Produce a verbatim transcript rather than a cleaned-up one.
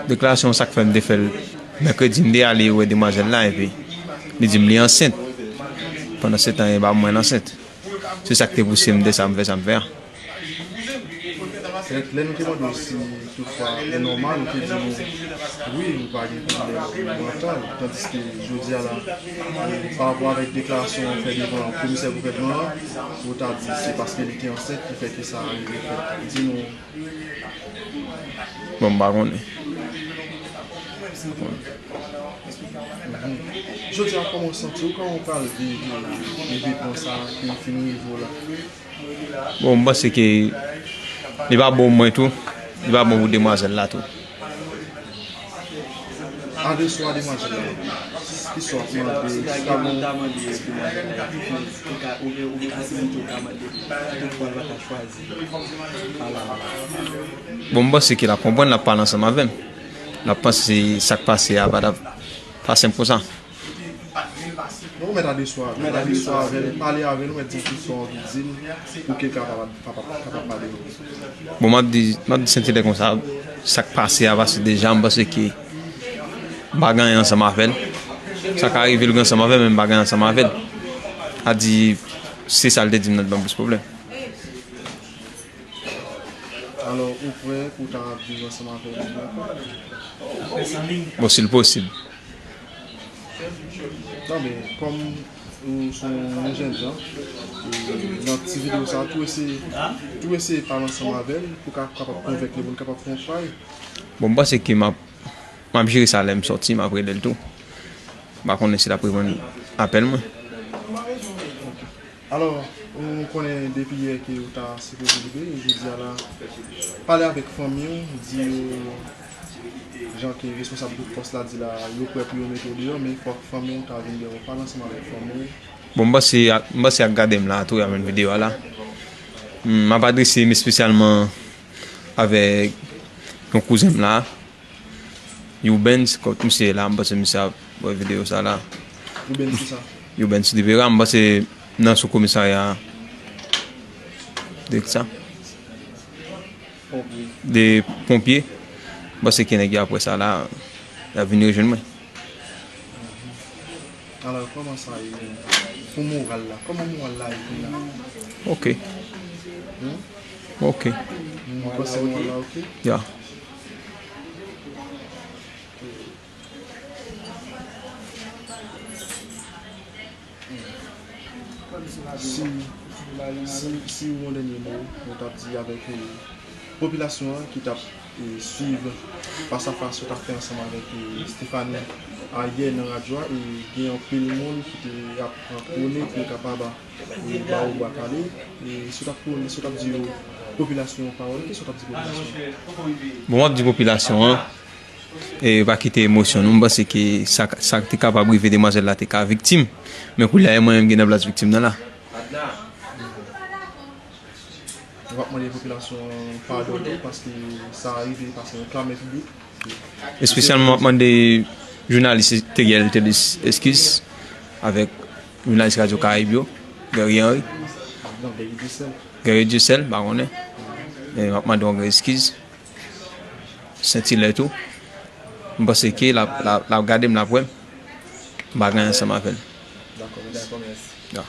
Deklarasyon sa k fè m te fè l mèkredi, m te ale wè demwazèl la, epi li di m li ansent. Pandan se tan, e pa mwen l ansent. Se sa k te pouse m de sa m fè, sa m fè a. Lè nou te mande w si toutfwa e nòmal, ou te di nou wi, ou pa gen pwoblèm mantal. Tandiske jodi a la, pa rapò avèk deklarasyon w fè devan komisè gouvènman an, ou ta di se paske li te ansent ki fè ke sa rive fèt. Di nou. Bon, m pa konnen. Jodi a, kòman w santi w? Kòman w pral viv evènman sa ki fin rive w la? Bon, m panse ke li pa bon mwen tou, li pa bon pou demwazèl la tou. Adeswa demwazèl la, ki sa w ap mande? Sa bon? Bon, m panse ke l ap konprann, l ap pale ansanm avè m. L ap panse sa k pase a pa t ap pa senp konsa. Non, ou mèt adeswa avè l. Adeswa avè l, pale avè l, ou mèt di l tout sa w anvi di l pou ke l kapab kapab kapab pale. Bon, m ap di, m ap di Sentilè konsa, sa k pase a pase deja, m panse ke m pa gen anyen ansanm avè l. Sa ka rive l gen ansanm avè m, men m pa gen anyen ansanm avè l. A di, se sa l te di m nan t ban m plis pwoblèm. Alò, ou prè pou w ta viv ansanm avè l ankò? Bon, si l posib. Non, men kòm ou se yon jènjan, e nan ti videyo sa, tou eseye, tou eseye pale ansanm avè l pou ka kapab konvenk li, pou n kapab fè yon travay. Bon, m panse ke m ap, m ap jere sa lè m sòti, m ap rele l tou. M pa konnen si l ap reponn apèl mwen. Alò, nou konnen depi yè ke ou ta sipoze libere, e jodi a la, pale avèk fanmi w, di yo jan ke responsab bout pòs la di la, yo prè pou yo mete w deyò, men fòk fanmi w ta vin dèyè w, pale ansanm avèk fanmi w. Bon, m panse ak, m panse ak gade m la tou, y ap jwenn videyo a la. M ap adrese m espesyalman avèk yon kouzen m la, Youbens, kot misye ye la, m panse misye ap wè videyo sa la. Youbens ki sa? Youbens Rivera, m panse nan sou komisarya de sa. De ponpye. M panse ke nèg yo ap wè sa la, y ap vin rejwenn mwen. Alò, kòman sa ye pou moral la? Kòman moral la ye kounye a? Ok. Hmm? Ok. Ou panse moral la ok? Ya. Si, si, si yon dènye mo, nou t ap di avèk eh, popilasyon an ki t ap eh, swiv fas a fas ou t ap fè ansanm avèk eh, Stéphanie ayè nan radyo a, e gen anpil moun ki te ap pwone pou yo kapab eh, ba ou bwa kale. E si w t ap pwone, si w t ap di yo popilasyon an pawòl, kisa w t ap di popilasyon an? Bon, m ap di popilasyon an, e pa kite emosyon nou. M panse ke sa, sa te kapab rive demwazèl la te ka viktim. Men kounye a, e mwen menm ki nan plas viktim nan la. Nou ap mande popilasyon an padon tou, paske sa rive pase yon klamè piblik. Espesyalman, m ap mande jounalis Teriel Telis eskiz avèk jounalis Radyo Karayib yo, Guerrier Henry. Non, Guerrier Dieuseul. Guerrier Dieuseul, m pa konnen. E m ap mande yon gran eskiz. Sentilè tou. M panse ke l ap, l ap, l ap gade m, l ap wè m. M pa gen anyen ansanm avè l. Dakò, mèsi. Ya.